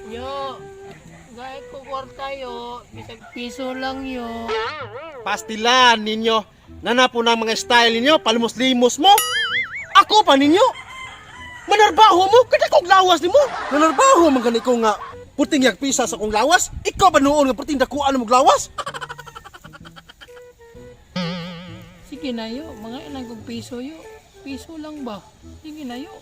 Yo, gay ko kwarta yo, bisag piso lang yo. Pastilan ninyo. Nanapo na ang mga style ninyo, palmos-limos mo. Ako pa ninyo. Manarbaho mo, kada kong lawas nimo. Nanarbaho man gani ko nga puting yagpisa sa kong lawas. Ikaw ba noon nga puting dakuan mo lawas? Sige na yo, mga ilang kong piso yo. Piso lang ba? Sige na yo.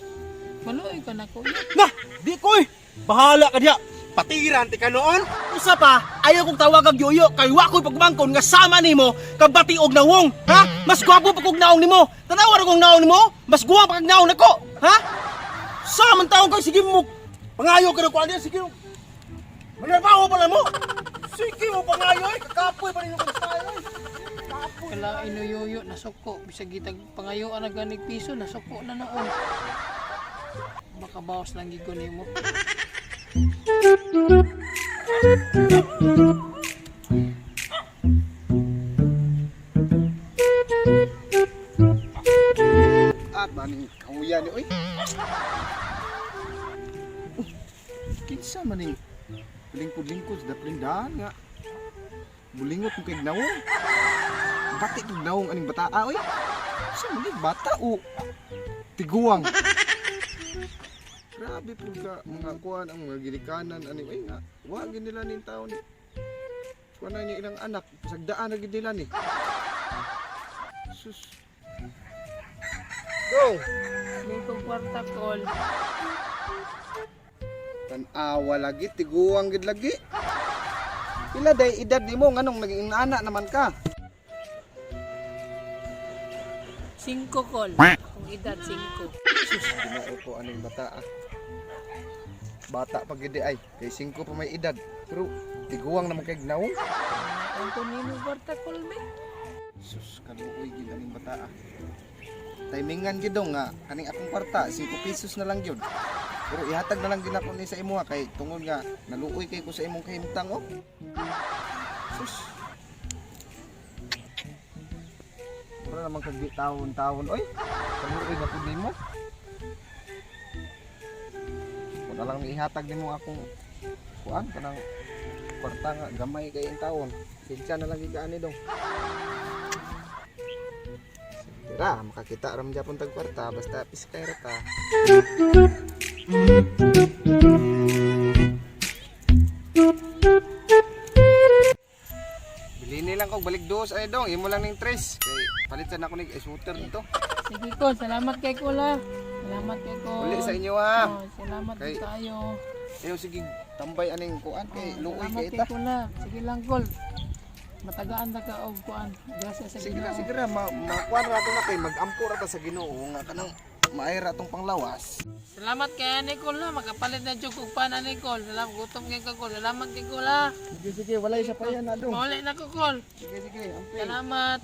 Maluoy ka na ko yo. Na, di ko eh. Bahala ka diya. Patiran ti ka noon. Usa pa, ayaw kong tawagag yoyo kay wa ko'y pagmangkon nga sama nimo kag bati og nawong, ha? Mas gwapo pa kog naong nimo. Tanawa ra kong naong nimo, mas guwang pa kag naong nako, ha? Sa man taong kay sige mo pangayo ka na ko ani sige. Manarbaho pala mo. Sige mo pangayo eh, kakapoy pa ninyo kung style eh. Kapoy. Kala inuyoyo, nasuko. Bisag gitag pangayoan na ganig piso, nasuko na noon. Baka bawas lang gigo nimo. At maning kahuya ni oy. Oh, kinsa man ning lingkod-lingkod sa dapling daan nga. Bulingot mo kay nawong. Bati kog nawong aning bataa oy. Sa man ni bata o tiguang. Grabe pud ka mga kuan ang mga ginikanan ani oy nga. Wa gid nila ning taon ni. Kuan na niya ilang anak, pasagdaan na gid nila ni. Sus. Go. May kong kwarta call. Tan-awa lagi, tiguang gid lagi. Pila day edad nimo nganong naging anak naman ka? Singko call. Akong edad, singko. Sus, Ginoo ko aning bata ah. Bata pa gid ay, kay 5 pa may edad. Pero tiguang naman kay nawong. Ang ko nimo kwarta call me. Sus, kaluoy gid aning bata ah. Timingan gid dong nga kaning akong kwarta 5 pesos na lang gyud. Pero ihatag na lang gid ako ni sa imuha kay tungod nga naluoy kay ko sa imong kahimtang oh. Sus. Mura naman kag di tawon-tawon oy. Kaluoy na pud nimo. Kung na lang ihatag nimo akong kuan kanang kwarta nga gamay kay ang tawon. Sinsya na lang gid ka ani dong. Tira, makakita ram japon tag kwarta basta piskay ra ta. Bilini lang kog balik dos ay dong, imo lang ning tres kay palit sa nako nig shooter nito. Sige ko, salamat kay Kula. Salamat kay Kol. Uli sa inyo ha. Oh, salamat Kay- tayo. Ayo sige tambay aning kuan kay luoy Salamat kay kay ita. Kula. Sige lang Kol. Matagaan na ka og kuan. Grasya sa Sige ra, Ginoo. sige ra, ma makuan ra to na kay magampo ra ta sa Ginoo nga kanang maay ra tong panglawas. Salamat kay Nicole ha. Makapalit na jud og pan ani Kol. Salamat gutom kay ka Kol. Salamat kay Kol ha. Sige sige, walay sa payan na dong. Mauli na ko Kol. Sige sige, amping. Salamat.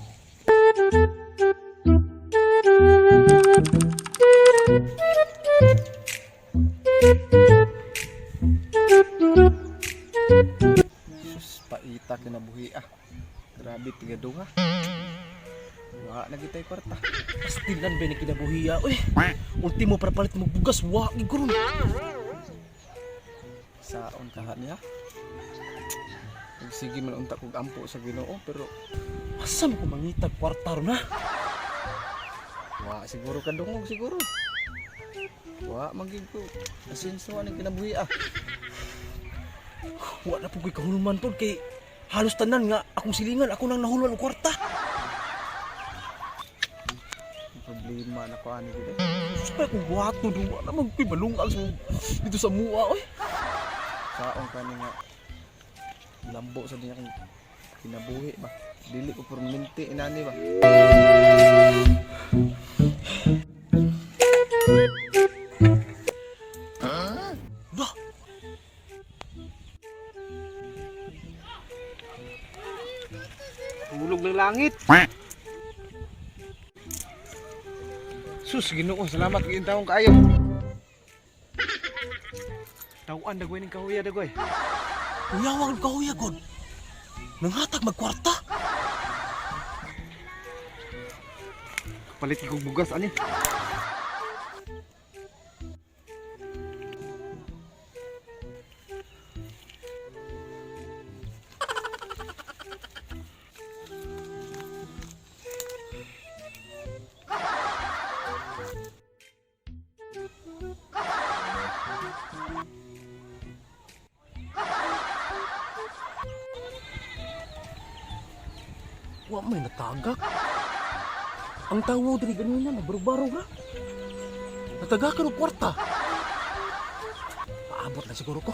Sus, paita kinabuhi ah. Grabe tiga duha. Wa na gitay kwarta. Pastilan ba ni kinabuhiya oy. Ultimo para palit mo bugas wa gid ko ron. Saon kaha niya? Ug sige man unta kog ampo sa Ginoo pero Asa man ko mangitag kwarta ron ha? wa siguro kadungog siguro. Wa magig ko asenso aning kinabuhi ah. Wa na po ko'y kahulman tol kay halos tanan nga akong silingan ako nang nahulman og kwarta. Ang problema na ko ani gid eh. Sa akong buhaton dun, wa na man ko'y balungag sa dito sa mua oy. Saon kani nga lambo sa dinya kang kinabuhi ba. Dili ko perminti inani ba. Bah, Hulog ng langit. Sus, Ginoo, salamat gyud taong kaayo. Tawaan dagoy ning kahuya dagoy. uyawag ang kahuya god. Nanghatag magkwarta. Palit kog bugas ani. Wa may natagak. Ang tawo diri ganina nagbarog-barog ra. Natagakan og kwarta. Paabot na siguro ko.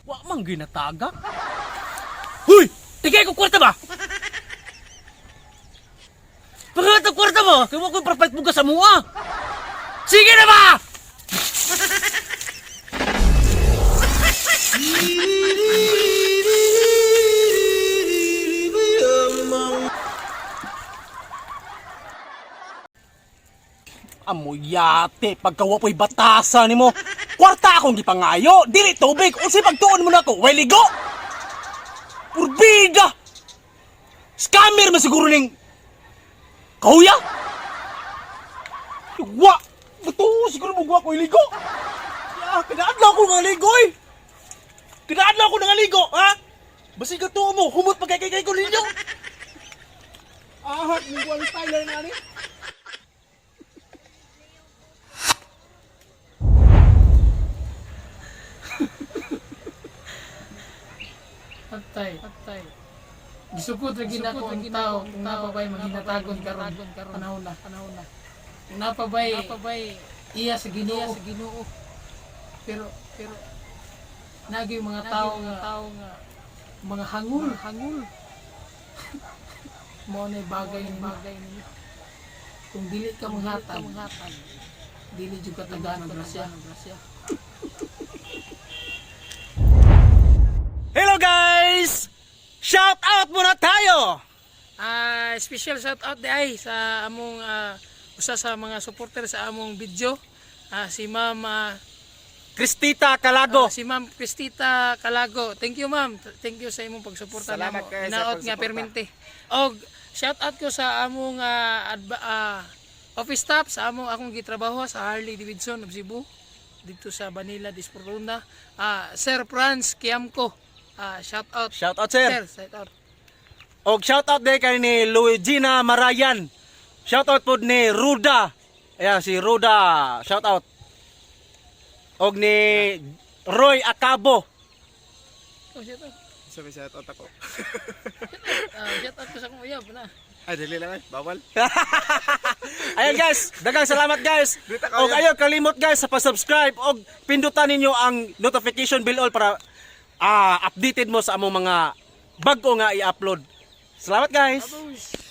Wa man ginatagak. Huy! Tigay ko kwarta ba? Pangat ang kwarta mo! Kaya mo ko'y perfect bugas sa mua! Sige na ba! Amoyate, pagkawa po'y batasa nimo. Kwarta akong gipangayo, dili tubig, unsay pagtuon mo nako, way ligo. Purbida! Scammer man siguro ning Kahuya? Wa! Buto, siguro mo ko iligo. Ya, kinaadlaw ko nga ligo eh. Kinaadlaw ko nga ligo, ha? Basig ka tuo mo, humot pa kay kay ko ninyo. Ahak, ni Juan Tyler na ni. Patay, patay. Gisukot ra gid ako ang tao kung napabay maghinatagon karon panahon na, panahon na. Kung napabay, napabay iya sa Ginoo, sa Ginoo. Pero pero nagi mga tao nga mga hangul, hangul. Mao na bagay ninyo. Bagay ninyo. Kung dili ka manghatag, dili jud ka tagaan og grasya. Hello guys! Shout out muna tayo! Special shout out di ay sa among usa sa mga supporter sa among video, si Ma'am Cristita Calago. si Ma'am Cristita Calago. Thank you, Ma'am. Thank you sa imong pagsuporta Salamat namo. kayo sa Hinaot nga pagsuporta. permente. Og shout out ko sa among office staff sa among akong gitrabaho sa Harley Davidson of Cebu dito sa Banila Disportuna. Sir Franz Kiamco. Shout out. Shout out sir. Sir, shout out. Og shout out din kay ni Luigina Marayan. Shout out pod ni Ruda. Ayan si Ruda, shout out. Og ni Roy Acabo. Oh, shout out. Sabi shout out ako. Shout out ko sa akong uyab na. Ay, dili lang ay, bawal. Ayan guys, daghang salamat guys. Dito ka, Og uyab. ayo kalimot guys sa pa-subscribe og pindutan ninyo ang notification bell all para updated mo sa among mga bag-o nga i-upload. Salamat guys. Babush.